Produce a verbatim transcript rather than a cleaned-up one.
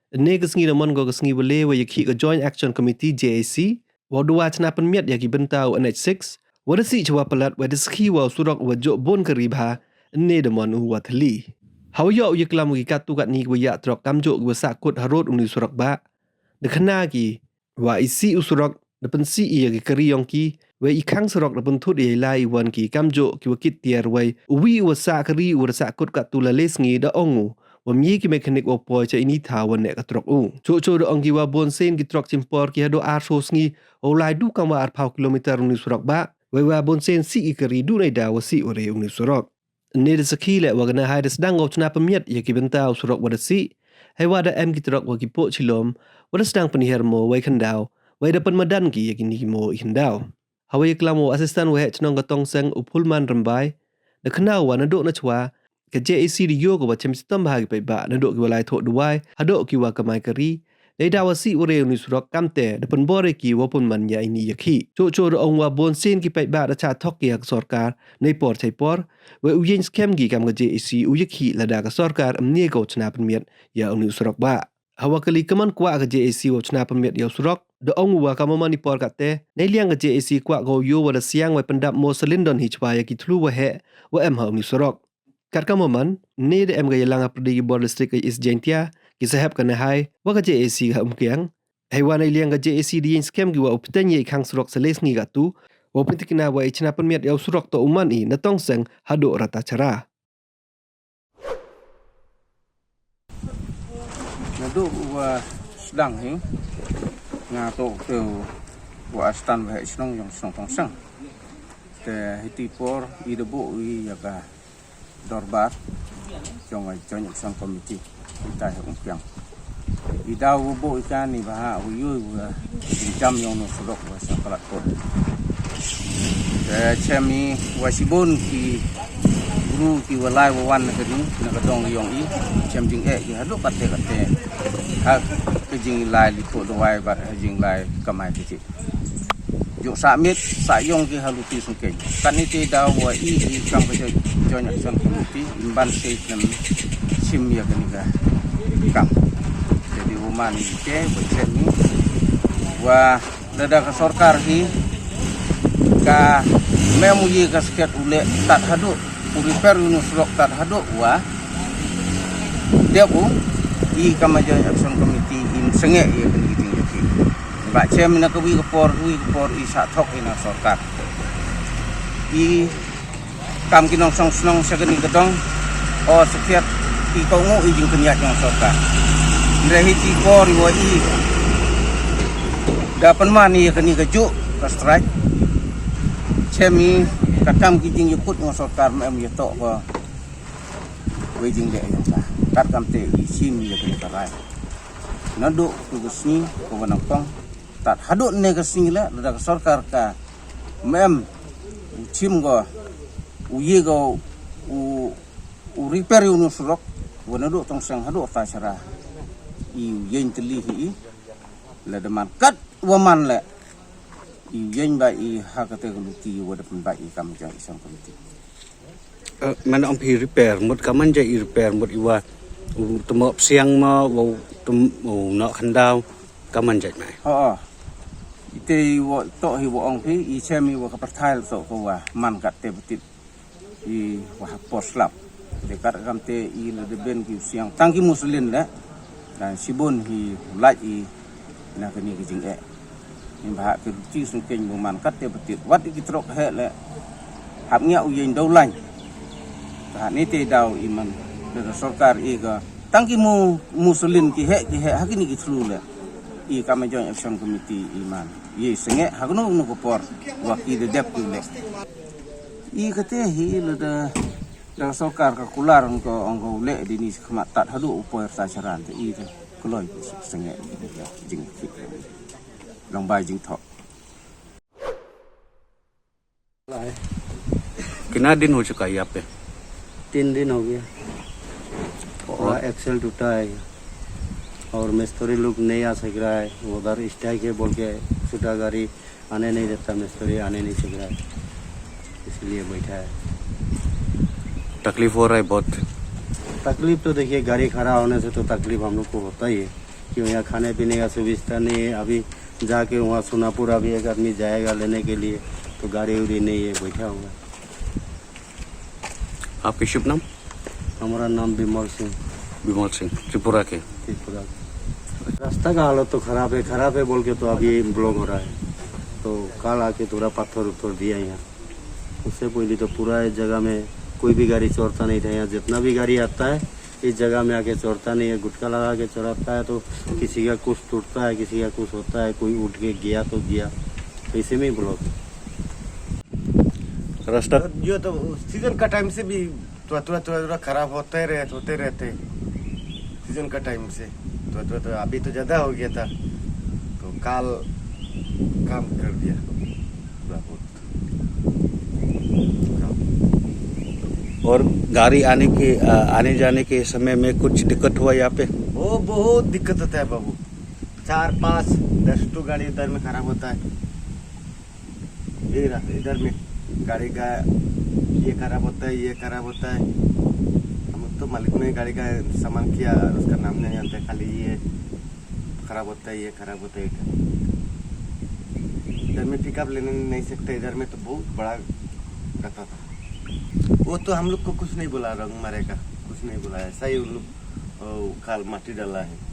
Ynne ka sngi da man ko ka sngi wa le wa yakhih ka Joint Action Committee, J A C, wa u dawa chna pynmiat ya ki bynta u N H six, wa da sih chwa palat, wa da sakhi wa u surok wa jooh boon kari bha, ynne da man u wa thylli. Hawa yoh u yaklam wa ki katto katni ki wa yah truck kamjooh ki wa sahkut harud uni u surok bah, da khana ki wa i sih u surok, da pynsih i ya ki kari yong ki, wei i khang surok da pynthut i ya i lai i wan ki kamjooh ki wa kit tiar, wei uwi u wa sah kari u wa da sahkut katto la le sngi da ong u wa ym ye ki mechanic wa poi cha ini i thaw wa neh ka truck u. Chooh chooh da ong ki wa boon sien ki truck chimpor ki hadooh ar soo sngi, wa u lai du kam wa arphaw kilometer uni u surok bah, wei wa boon sien sih ki kari du neidaw wa sih ware uni u surok. Ynne da sakhi leh wa ka NHAI da sdang ko u chna pynmiat ya ki bynta u surok wa da sih, heiwa da em ki truck wa ki pooh chilom, wa da sdang pynhiar moo wei khyndaw, wei da pynmadan ki ya kini ki moo i khyndaw. Hawa yaklam u Assistant Waheh Chnong ka Tongseng u Phulman Rymbai, da khana u wa nadooh nachwa, ka J A C da yoo ko wa chem chitom bha ki paidbah, nadooh ki wa lai thoh dawai hadooh ki wa kamai kari, neidaw wa sih ware uni u surok, kamte da pynbor ya ki wow pynman ya ini i yakhih. Chooh chooh da ong wa boon sien ki paidbah da chah thok ki ya ka sorkar neipor chaipor, wei u yeng skhem ki kam ka J A C u yakhih lada ka sorkar ym ye ko u chna pynmiat ya uni u surok bah. Hawa kylli kammon kwah ka J A C wow chna pynmiat ya u surok, da ong u wa kammon i por katte, neiliang ka J A C kwah ko u yoo wa da siang wei pyndap moo sylin donhi chwa ya ki thlu waheh wa em ha uni u surok. Katkam wa man, ynne da em ka yalang hapyrdi ki bor district ka East Jaintia, ki sahep ka NHAI, wa ka J A C ha Umkiang. Heiwa neiliang ka J A C da yeng skhem ki wa u pteiñ ya i khang surok sa le sngi katto, wow pyntikna wa i chna pynmiat ya u surok toh u man i na Tongseng hadooh Ratachara. Nadooh wa sdang hi, nga toh te u wa Assistant Waheh Chnong yong chnong Tongseng. Te hiti por i da booh i ya ka dorbar yong ka Joint Action Committee, i tai ha Umkiang. I daw wa booh i ka ni wa ha u yoo wa jingjam yong uni u surok wa sa palat pon. Te chem i wa chiboon ki bru ki wa lai wa wan na ka ding, na ka dong yong i, chem jingeh ki hadooh katte katte. Ha ka jinglai li thoh dawai bad ha jinglai kamai ki chi. Jooh sah miet, sah yong ki ha luti sngkeiñ. Katni te daw wa i, i kam ka Joint, Joint Action Committee, i ban sei khlem chim ya kani ka kam. Te da wa man i te, wa chem i, wa lada ka sorkar hi, ka ym em u ye ka sket u leh tad hadooh, u repair uni u surok tad hadooh wa dep u, i kam ka Joint Action Committee, i sangeh ya kani ka jingyakhih. Ba chem i na kawi ka por, kawi ka por i sah thok i na sorkar. I kam ki nongchong chnong cha kani ka dong, o sakhiat i kohnguh i jingpynïaid yong sorkar. Hynrei hiti por i wa i da pynman i ya kani ka juh ka strike. Chem i katkam ki jingïakut yong sorkar ym em yatoh ko wei jingleh yong ka. Katkam te i chim ya kani ka rai. Nadooh tu ka sngi ka wa nang pong. Tad hadooh ne ka sngi leh, lada ka sorkar ka ym em u chim ko, u ye ko, u, u repair uni u surok, wa nadooh Tongseng hadooh Ratachara, i u yeng tylli hi i, lada man kat wa man leh, i u yeng bha i ha kate ka luti wa da pynbha i kam ka Joint Action Committee. Eh, man ong phi repair, mut kammon jait i repair, mut i wa, u tymok psiang mo, wa u tym-, u noh khyndaw, kammon jait mai. Ho, ho. Ite i wa toh hi wa ong phi, i chem i wa ka pyrthai toh ka wa man katte batit, i wa ha por slap. Te katkam te i lada ben ki u siang, tang ki muslin leh. Dan chiboon hi lait i na kani ka jingeh. Ni bha ki luti sngkeiñ wa man katte batit. Wat i ki trok heh leh, hap ngiah u yeng dawlaiñ. Te hani te daw i man, lada sorkar i ka, tang ki mu-, muslin ki heh, ki heh, ha kini ki thlu leh. I kam ka Joint Action Committee i man. I sangeh, ha kano kano ka por, wa ki da dep ki u leh. I kate hi lada, da sorkar ka kular ong ko, ong ko u leh dini chakhmat tad hadooh u poi Ratachara, te i te kloi sangeh jingthok. Long bai jingthok. कितना दिन हो चुका है यहाँ पे? तीन दिन हो गया। और? पूरा एक्सेल टूटा है और मिस्त्री लोग नहीं आ सक रहा है, उधर स्ट्राइक है बोल के छोटा गाड़ी आने नहीं देता, मिस्त्री आने नहीं सक रहा है, इसलिए बैठा है। तकलीफ हो रहा है बहुत? तकलीफ तो देखिए, गाड़ी खड़ा होने से तो तकलीफ हम लोग को होता ही है। क्यों यहाँ खाने पीने का सुविधा नहीं है। अभी जाके वहाँ सोनापुर अभी एक आदमी जाएगा लेने के लिए, तो गाड़ी उड़ी नहीं है, बैठा हुआ है। आपके शुभ नाम? हमारा नाम विमल सिंह। विमल सिंह, त्रिपुरा के। त्रिपुरा। रास्ता का हालत तो खराब है, खराब है बोल के तो अभी ब्लॉक हो रहा है। तो कल आके थोड़ा पत्थर उत्थर दिया यहाँ। उससे पहले तो पूरा इस जगह में कोई भी गाड़ी चढ़ता नहीं था। यहाँ जितना भी गाड़ी आता है, इस जगह में आके चढ़ता नहीं है। गुटखा लगा के चढ़ाता है तो किसी का कुछ टूटता है, किसी का कुछ होता है, कोई उठ के गया तो गया, ऐसे में ही ब्लॉक है। रास्ता जो तो सीजन का टाइम से भी थोड़ा, थोड़ा, थोड़ा, थोड़ा खराब होते रहे, होते रहते। सीजन का टाइम से थोड़ा, थोड़ा, थोड़ा, अभी तो ज्यादा हो गया था, तो काल काम कर दिया थोड़ा बहुत। और गाड़ी आने के, अ, आने जाने के समय में कुछ दिक्कत हुआ यहाँ पे? वो बहुत दिक्कत होता है बाबू, चार, पाँच, दस तो गाड़ी इधर में खराब होता है। ये रहा, इधर में गाड़ी का ये खराब होता है, ये खराब होता है। हम तो मालिक ने गाड़ी का सामान किया, उसका नाम नहीं जानते, खाली ये खराब होता है, ये खराब होता है, ये खराब। इधर में पिकअप लेने नहीं सकते, इधर में तो बहुत बड़ा गड्ढा था। वो तो हम लोग को कुछ नहीं बोला, रंग मारेगा, कुछ नहीं बोला, ऐसा ही उन लोग, ओ, खाल माटी डाला है।